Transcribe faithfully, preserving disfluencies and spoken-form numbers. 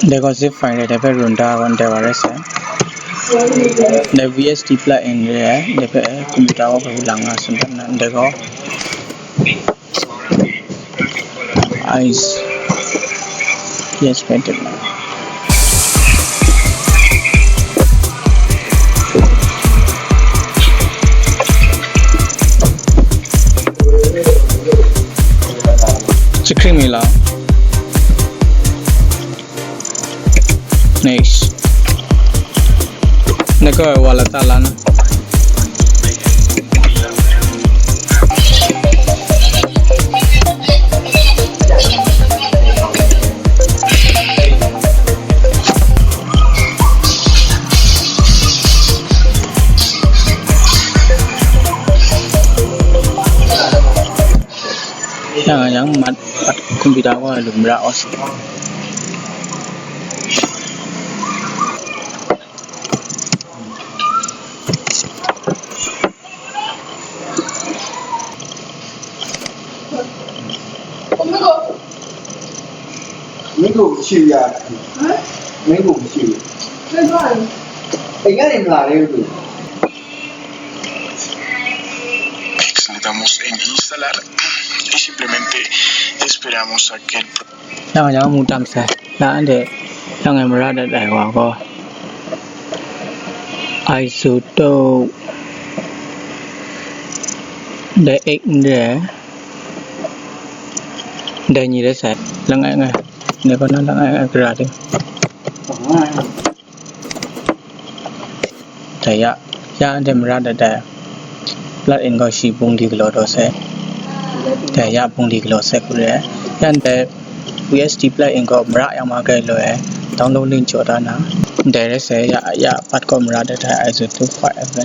Dai gaw zip file re, dai hpe run da gaw ndai wa rai sai. Dai V S T plugin re, dai hpe computer gaw hpaw lang nga tsun dat na, dai gaw ice. Yes, painted na. Screen mi la. Next. Nako wala ta la na. Yang yang mat mat computer wa lu mara os. Minggu kecil ya. Minggu kecil. Ingat yang lari tu. Le damos en instalar y simplemente esperamos a que el pro- Yang yang mu tam sai. La ande yang ai mara dat ai wa ko. Isotope de ek de de ni de sai. Lang ai ngai. Ne ko na lang ai ngai kra de. Dai ya, ya ndai mara dat ai plugin gaw shi bungli galaw daw sai. Dai ya bungli galaw sai hku re. Ya ndai V S T plugin gaw mara yang ma kai lo ai, download link jaw da na. Dai rai sai ya, ya pat gaw mara dat ai, isotope five F S.